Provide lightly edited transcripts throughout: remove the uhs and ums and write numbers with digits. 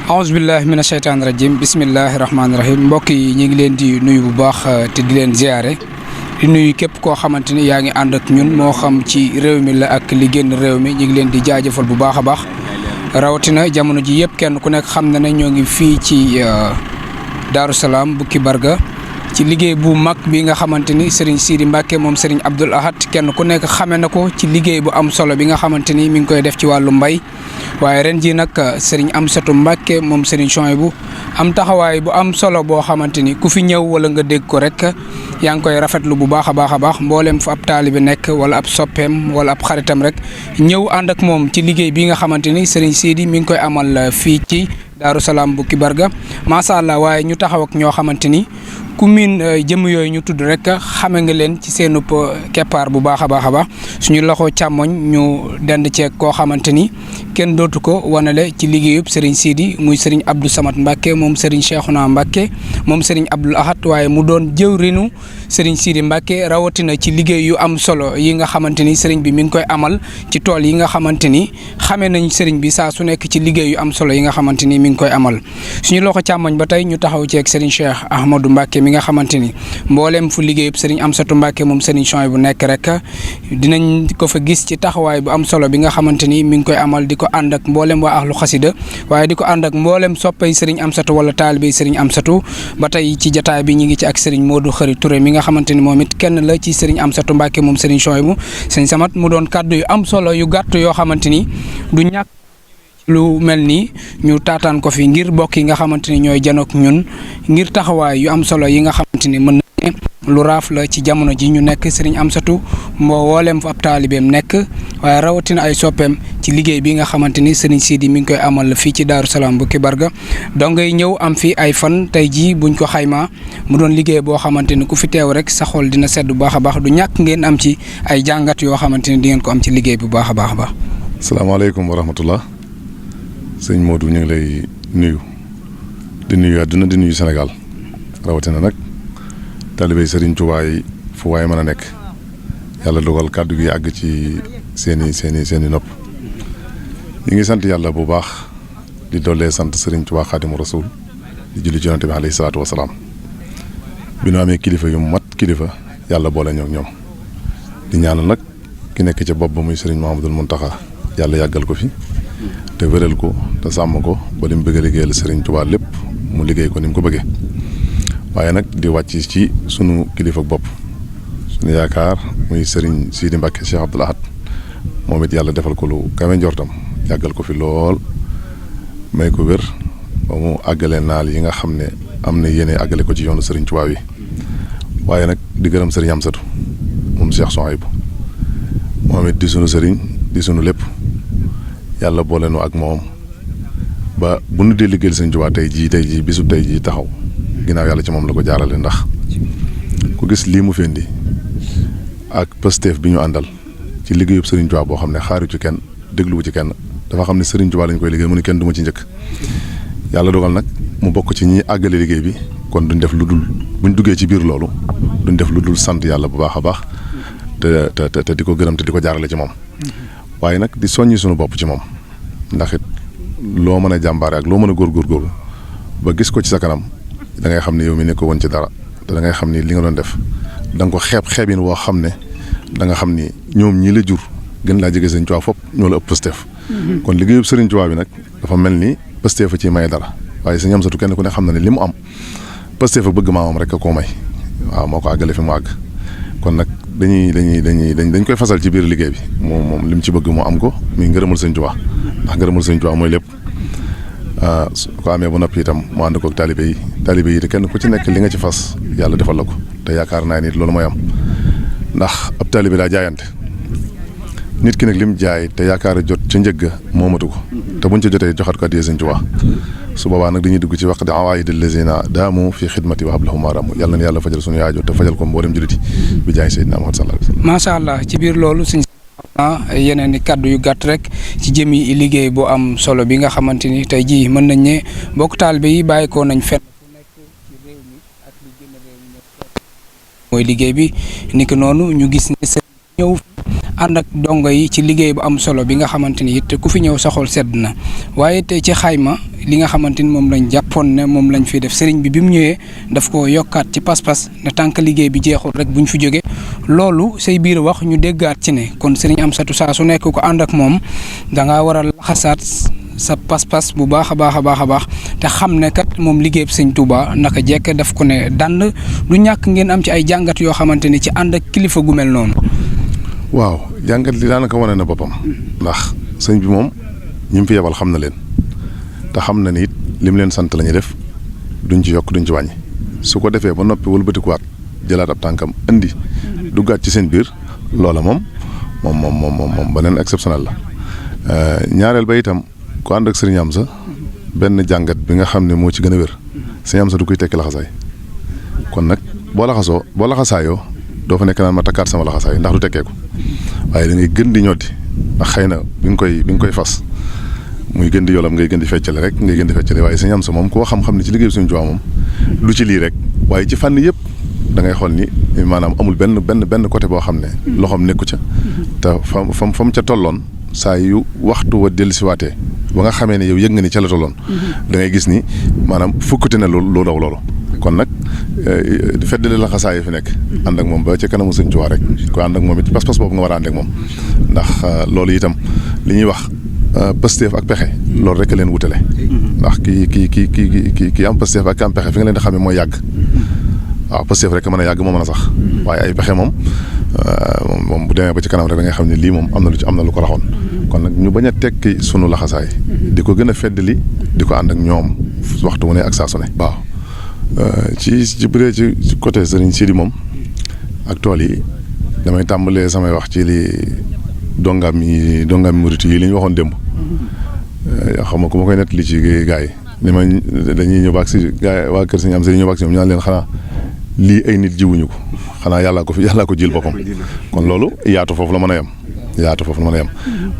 aousubillahi mina sheytaani rajim bismillahi rahmaani rahim mbokk yi ñu ngi leen di nuyu bu baax te di leen ziare di nuyu képp koo xamante ni yaa ngi ànd ak ñun moo xam ci réew mi la ak li génn réew mi ñu ngi leen di jaajëfal bu baax a baax rawatina jamono ji yëpp kenn ku nekk xam na ne ñoo ngi fii ci Daaru Salaam Bukki Barga ci liggéey bu mag bi nga xamante ni Serigne Sidi Mbacke moom Serigne Abdoul Ahad kenn ku nekk xame na ko ci liggéey bu am solo bi nga xamante ni mi ngi koy def ci wàllu mbay waaye ren ji nag Serigne Amsatou Mbacke moom Serigne Souhaïbou am taxawaay bu am solo boo xamante ni ku fi ñëw wala nga dégg ko rek yaa ngi koy rafetlu bu baax a baax mboolem fu ab taalibe nekk wala ab soppeem wala ab xaritam rek ñëw ànd ak moom ci liggéey bi nga xamante ni Serigne Sidi mi ngi koy amal fii ci Daaru Salaam Bukki Barga macha allah waaye ñu taxaw ak ñoo xamante ni ku miin jëm yooyu ñu tudd rek xame nga leen ci seenub keppaar bu baax a baax suñu loxo càmmoñ ñu dend ceeg koo xamante ni kenn dootu ko wanale ci liggéeyub Serigne Sidi muy Serigne Abdou Samad Mbacke moom Serigne Cheikhouna Mbacke moom Serigne Abdoul Ahad waaye mu doon jëwrinu Serigne Sidi Mbacke rawatina ci liggéey yu am solo yi nga xamante ni Serigne bi mi ngi koy amal ci tool yi nga xamante ni xamee nañ Serigne bi saa su nekk ci liggéey yu am solo yi nga xamante ni mi ngi koy amal suñu loxo càmmoñ ba tey ñu taxaw ceeg Serigne Cheikh Ahmadou Mbacke mi nga xamante ni mboolem fu liggéeyub Serigne Amsatou Mbacke moom Serigne Souhaïbou bu nekk rek dinañ ko fa gis ci taxawaay bu am solo bi nga xamante ni mi ngi koy amal di ko ànd ak mboolem waa ahlu xasida waaye di ko ànd ak mboolem soppay Serigne Amsatou wala taalibey Serigne Amsatou ba tey ci jataay bi ñu ngi ci ak Serigne Modou Khari Touré mi nga xamante ni moom it kenn la ci Serigne Amsatou Mbacke moom Serigne Souhaïbou Serigne Samad mu doon kàddu yu am solo yu gàtt yoo xamante ni du ñàkk lu mel ni ñu taataan ko fi ngir bokk yi nga xamante ni ñooy janook ñun ngir taxawaay yu am solo yi nga xamante ni mën na lu raaf la ci jamono ji ñu nekk Serigne Amsatou mbooleem fu ab taalibeem nekk waaye rawatina ay soppeem ci liggéey bi nga xamante ni Serigne Sidi mi ngi koy amal fii ci Daaru Salaam Bukki Barga donc ngay ñëw am fi ay fan tey jii buñ ko xaymaa mu doon liggéey boo xamante ni ku fi teew rek sa xol dina sedd bu baax a baax du ñàkk ngeen am ci ay jàngat yoo xamante ni di ngeen ko am ci liggéey bu baax a baax a baax. salaamaaleykum wa rahmatullah sëñ Modou ñu ngi lay nuyu di nuyu àdduna di nuyu Sénégal rawatina nag talibé Serigne Touba yi fu waaye mën a nekk yàlla dogal kàddu gi àgg ci seeni nopp ñu ngi sant yàlla bu baax di dollee sant Serigne Touba Xaadimu Rasuul di julli ci Yonent bi alayhi salaatu wa salaam bi nu amee kilifa yu mat kilifa yàlla boole ñoo ak ñoom di ñaanal nag ki nekk ca bopp ba muy Serigne Mouhamadoul Mountakha yàlla yàggal ko fi te wéral ko te sàmm ko ba li mu bëgg a liggéeyal Serigne Touba lépp mu liggéey ko ni mu ko bëggee waaye nag di wàcc ci sunu kilifa bopp sunu yaakaar muy Serigne Sidi Mbacke Cheikh Abdoul Ahad moom it yàlla defal ko lu kawe njortam yàggal ko fi lool may ko wér ba mu àggale naal yi nga xam ne am na yéene àggale ko ci yoonu Serigne Touba wi waaye nag di gërëm Serigne Amsatou moom Cheikh Souhaïbou moom it di sunu Serigne di sunu lépp. yàlla boole nu ak moom ba bu nu dee liggéeyal Sëñ Tuubaa tey jii bisu tey jii taxaw ginnaaw yàlla ci moom la ko jaarale ndax ku gis lii mu fendi ak Pastef bi ñu àndal ci liggéeyub Sëriñ Tuubaa boo xam ne xaaru ci kenn dégluwu ci kenn dafa xam ne Sëriñ Tuubaa lañ koy liggéey mu ne kenn du ma ci njëkk yàlla dogal nag mu bokk ci ñi àggale liggéey bi kon duñ def lu dul buñ duggee ci biir loolu duñ def lu dul sant yàlla bu baax a baax te di ko gërëm te di ko jaarale ci moom waaye nag di soññi sunu bopp ci moom ndax it loo mën a jàmbaare ak loo mën a góorgóorlu ba gis ko ci sa kanam da ngay xam ne yow mi nekk woon ci dara te da ngay xam ni li nga doon def da nga ko xeebin woo xam ne da nga xam ni ñoom ñii la jur gën laa jege Sëriñ Tuubaa fopp ñoo la ëpp Pastef kon liggéeyub Sëriñ Tuubaa bi nag dafa mel ni Pastef a ci may dara waaye Sëriñ Amsatou kenn ku ne xam na ne li mu am Pastef a bëgg maamam rek a koo may waaw moo ko àggale fi mu àgg kon nag dañ koy fasal ci biir liggéey bi moom li mu ci bëgg moo am ko muy ngërëmul Sëñ Tuubaa ndax ngërëmul Sëñ Tuubaa mooy lépp su ko amee ba noppi itam mu ànd ko ak taalibe yi te kenn ku ci nekk li nga ci fas yàlla defal la ko te yaakaar naa ni loolu mooy am ndax ab taalibe daa jaayante nit ki nag lim jaay te yaakaar jot ca njëgg moomatu ko te buñ ca jotee joxat ko addiyee Sëñ Tuubaa su boobaa nag dañuy dugg ci waqti awaayid allazina daamu fi xidmati wa hablahum maaramu yàlla na yàlla fajal suñu yaajo te fajal ko mboolem julliti bi jaay Seydina Muhammad sallallahu alayhi wa sallam. macha allah ci biir loolu suñ yeneen i kàddu yu gàtt rek ci jëmi liggéey bu am solo bi nga xamante ni tey jii mën nañ ne bokk taalibe yi bàyyi ko nañ fenn fu nekk ci réew mi ak li gën a réew mi mooy liggéey bi ni ki noonu ñu gis ne seen ñëw ànd ak dongo yi ci liggéey bu am solo bi nga xamante ni it ku fi ñëw sa xol sedd na waaye te ci xayma li nga xamante ni moom lañ jàppoon ne moom lañ fi def sëriñ bi mu ñëwee daf ko yokkaat ci pas-pas ne tànk liggéey bi jeexul rek buñ fi jóge loolu say biir wax ñu déggaat ci ne kon sëriñ Amsatou saa su nekk ko ànd ak moom dangaa war a laxasaat sa pas-pas bu baax a baax te xam ne kat moom liggéeyub sëñ Touba naka jekk daf ko ne dànd du ñàkk ngeen am ci ay jàngat yoo xamante ni ci ànd ak kilifa gu mel noonu. waaw jàngat li daanaka wane na boppam ndax sëñ bi moom ñi mu fi yebal xam na leen te xam na ni it li mu leen sant la ñuy def duñ ci yokk duñ ci wàññi su ko defee ba noppi wëlbatikuwaat jëlaat ab tànkam indi duggaat ci seen biir loola moom beneen exceptionnel la ñaareel ba itam ku ànd ak sëriñ Amsa benn jàngat bi nga xam ne moo ci gën a wér sëriñ Amsa du koy tekki laxasaay kon nag boo laxasaayoo doo fa nekk naan ma takkaat sama laxasaay ndax du tekkeeku waaye da ngay gën di ñoddi ndax xëy na bi nga koy fas muy gën di yolam ngay gën di feccale rek ngay gën di feccale waaye sëñ Amsa moom koo xam-xam ne ci liggéey Sëñ Tuubaa moom lu ci lii rek waaye ci fànn yëpp da ngay xool ni maanaam amul benn côté boo xam ne loxoom nekku ca te fam ca tolloon saa yu waxtu wa dellusiwaatee ba nga xamee ne yow yëg nga ni ca la tolloon da ngay gis ni maanaam fukkute na lu daw loolu kon nag feddali la xasaay fi nekk ànd ak moom ba ca kanamu Sëñ Tuubaa rek ko ànd ak moom it pas-pas boobu nga war a ànd ak moom ndax loolu itam li ñuy wax Pastef ak pexe loolu rek leen wutale ndax ki am Pastef ak ki am pexe fi nga leen di xamee mooy yàgg waaw Pastef rek mën a yàgg moo mën a sax waaye ay pexe moom bu demee ba ci kanam rek da ngay xam ne lii moom am na lu ko raxoon kon nag ñu bañ a tekki sunu laxasaay di ko gën a feddali di ko ànd ak ñoom waxtu wu ne ak saa su ne waaw ci bu dee ci côté Sëriñ Sidi moom ak tool yi damay tàmbalee samay wax ci li dongam murit yi li ñu waxoon démb xam nga ku ma koy nettali ci gaa yi ni ma dañuy ñëw baag si gaa waa kër Sëriñ Amsa ñëw baag si ñoom ñu naan leen xanaa lii ay nit jiwuñu ko xanaa yàllaa ko jil boppam kon loolu yaatu foofu la mën a yem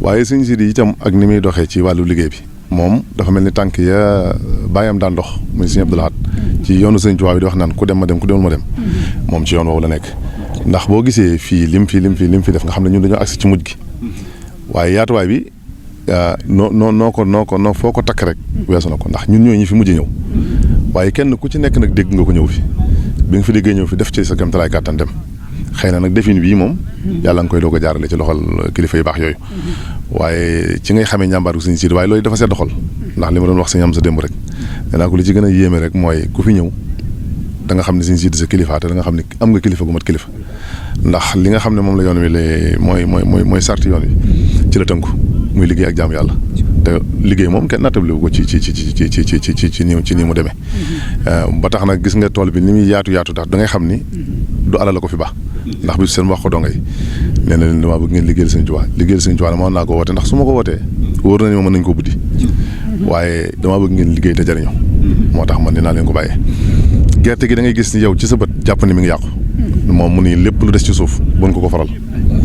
waaye Sëriñ Sidi itam ak ni muy doxee ci wàllu liggéey bi moom dafa mel ni tànk ya bàyyam daan dox muy Sëriñ Abdou Lahad ci yoonu Sëriñ Tuubaa bi di wax naan ku dem ma dem ku demul ma dem moom ci yoon woowu la nekk ndax boo gisee fii lim fi def nga xam ne ñun dañoo agsi ci mujj gi waaye yaatuwaay bi foo ko takk rek weesu na ko ndax ñun ñooy ñi fi mujj ñëw waaye kenn ku ci nekk nag dégg nga ko ñëw fi bi nga fi déggee ñëw fi def ci sa kéemtalaay kàttan dem xëy na nag defin bii moom yàlla nga koy doog a jaarale ci loxol kilifa yu baax yooyu waaye ci ngay xamee njàmbaaru Sëñ Sidi waaye loolu dafa sedd xol ndax li ma doon wax Sëñ Amsa démb rek nee naa ko li ci gën a yéeme rek mooy ku fi ñëw da nga xam ne Sëñ Sidi sa kilifa te da nga xam ne am nga kilifa gu mat kilifa ndax li nga xam ne moom la yoon wi mooy sarti yoon wi ci la tënku muy liggéey ak jaamu yàlla te liggéey moom kenn nattabliwu ko ci nii mu demee ba tax nag gis nga tool bi ni muy yaatu tax da ngay xam ni du alal la ko fi baax ndax bi seen wax ko dongay nee na leen damaa bëgg ngeen liggéeyal Sëñ Tuubaa mën naa ko woote ndax su ma ko wootee wóor nañu ma mën nañ ko buddi waaye damaa bëgg ngeen liggéey te jariñu moo tax man dinaa leen ko bàyyee gerte gi da ngay gis ni yow ci sa bët jàpp ni mi ngi yàqu moom mu ni lépp lu des ci suuf buñ ko faral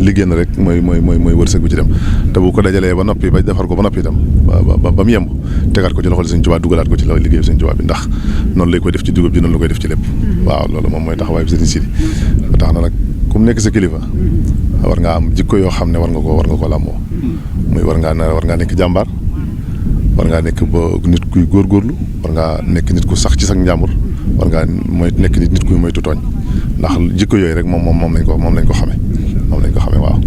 liggéey na rek mooy wërsëg bi ci dem te bu ko dajalee ba noppi ba defar ko ba noppi itam ba mu yemb tegaat ko ci loxol Sëñ Tuubaa dugalaat ko ci la liggéey Sëñ Tuubaa bi ndax noonu lay koy def ci dugub ji noonu la koy def ci lépp waaw loolu moom mooy taxawaay bi Sëriñ Sidi ba tax na nag ku mu nekk sa kilifa war ngaa am jikko yoo xam ne war nga ko làmboo muy war ngaa nekk jàmbaar war ngaa nekk ba nit kuy góorgóorlu war ngaa nekk nit ku sax ci sa njàmbur war ngaa nekk nit kuy moytu tooñ ndax jikko yooyu rek moom lañ ko xamee waaw.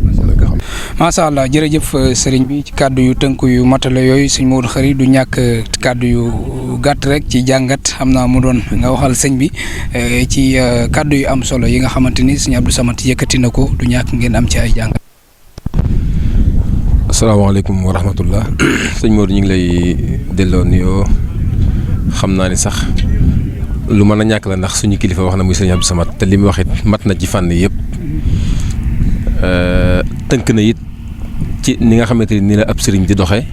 macha allah jërëjëf sëriñ bi ci kàddu yu tënk yu matale yooyu sëñ Modou Khary du ñàkk kàddu yu gàtt rek ci jàngat xam naa mu doon nga waxal sëñ bi ci kàddu yu am solo yi nga xamante ni sëñ Abdou Samad yëkkati na ko du ñàkk ngeen am ci ay jàngat. asalaamaaleykum wa rahmatullah sëñ Modou ñu ngi lay delloo nuyoo xam naa ni sax lu mën a ñàkk la ndax suñu kilifa wax na muy sëñ Abdou Samad te li mu wax it mat na ci fànn yëpp tënk na it ci ni nga xamante ni la ab sëriñ di doxee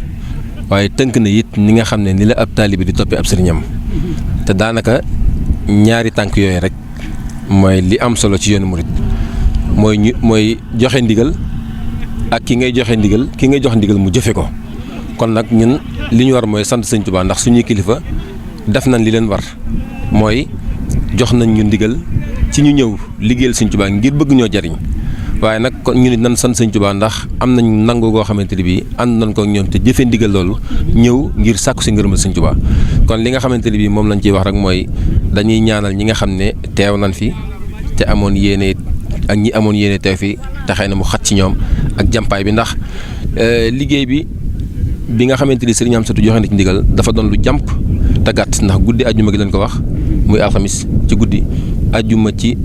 waaye tënk na it ni nga xam ne ni la ab taalibe di toppee ab sëriñam te daanaka ñaari tànk yooyu rek mooy li am solo ci yoonu murit mooy joxe ndigal ak ki ngay jox ndigal mu jëfe ko kon nag ñun li ñu war mooy sant Sëñ Tuubaa ndax suñuy kilifa def nañ li leen war mooy jox nañ ñu ndigal ci ñu ñëw liggéeyal Sëñ Tuubaa ngir bëgg ñoo jariñ waaye nag kon ñu nit nan sant sëñ Tuubaa ndax am nañ nangu goo xamante ni bii ànd nañ ko ak ñoom te jëfee ndigal loolu ñëw ngir sàkku si ngërëmal sëñ Tuubaa kon li nga xamante ni bii moom lañ ciy wax rek mooy dañuy ñaanal ñi nga xam ne teew nañ fi te amoon yéene ak ñi amoon yéene teew fi te xëy na mu xat ci ñoom ak jàmpaay bi ndax liggéey bi nga xamante ni sëriñ Amsatu joxe na ci ndigal dafa doon lu jàmp te gàtt ndax guddi ajjuma gi leen ko wax muy alxamis ci guddi ajjuma ci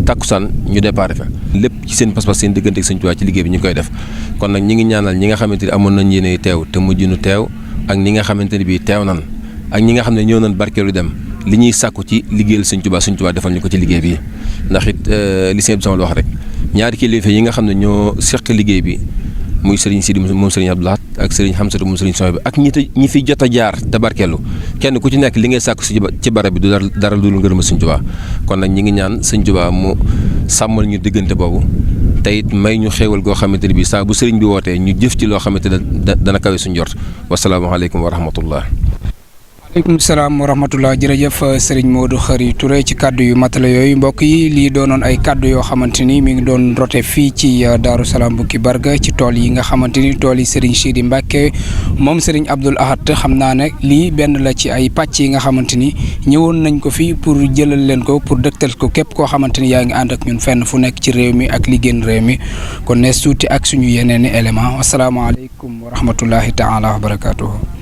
takkusaan ñu déparé fa lépp ci seen pas-pas seen diggante ak sëñ Tuubaa ci liggéey bi ñu koy def kon nag ñi ngi ñaanal ñi nga xamante ni amoon nañ yéene teew te mujj nu teew ak ñi nga xamante ni bii teew nan ak ñi nga xam ne ñëw nañ barkeelu dem li ñuy sàkku ci liggéeyal sëñ Tuubaa defal ñu ko ci liggéey bi ndax it li sëñ bi sama wax rek ñaari kilifa yi nga xam ne ñoo seq liggéey bi muy sëriñ Sidi moom sëriñ Abdou Lahad ak sëriñ Hamsatu moom sëriñ Sow bi ak ñi fi jot a jaar te barkeelu kenn ku ci nekk li ngay sàkku ci barab bi du dara lu dul ngërëm sëñ Tuubaa kon nag ñi ngi ñaan sëñ Tuubaa mu sàmmal ñu diggante boobu te it may ñu xéewal goo xamante ni bii saa bu sëriñ bi wootee ñu jëf ci loo xamante ne dana kawe suñ jort wasalaamaaleykum wa rahmatullah. waaleykum salaam wa rahmatullah jërëjëf Serigne Modou Khary Touré ci kaddu yu matala yooyu mbokk yi lii doonoon ay kaddu yoo xamante ni mi ngi doon rote fii ci Daaru Salaam Bukki Barga ci tool yi nga xamante ni tool yi Serigne Sidi Mbacke moom Serigne Abdoul Ahad xam naa ne lii benn la ci ay pàcc yi nga xamante ni ñëwoon nañ ko fi pour jëlal leen ko pour dëgtal ko képp koo xamante ni yaa ngi ànd ak ñun fenn fu nekk ci réew mi ak li génn réew mi kon nees tuuti ak suñu yeneen i élément wasalaamaaleykum wa rahmatullahi taala wa barakaatuhu.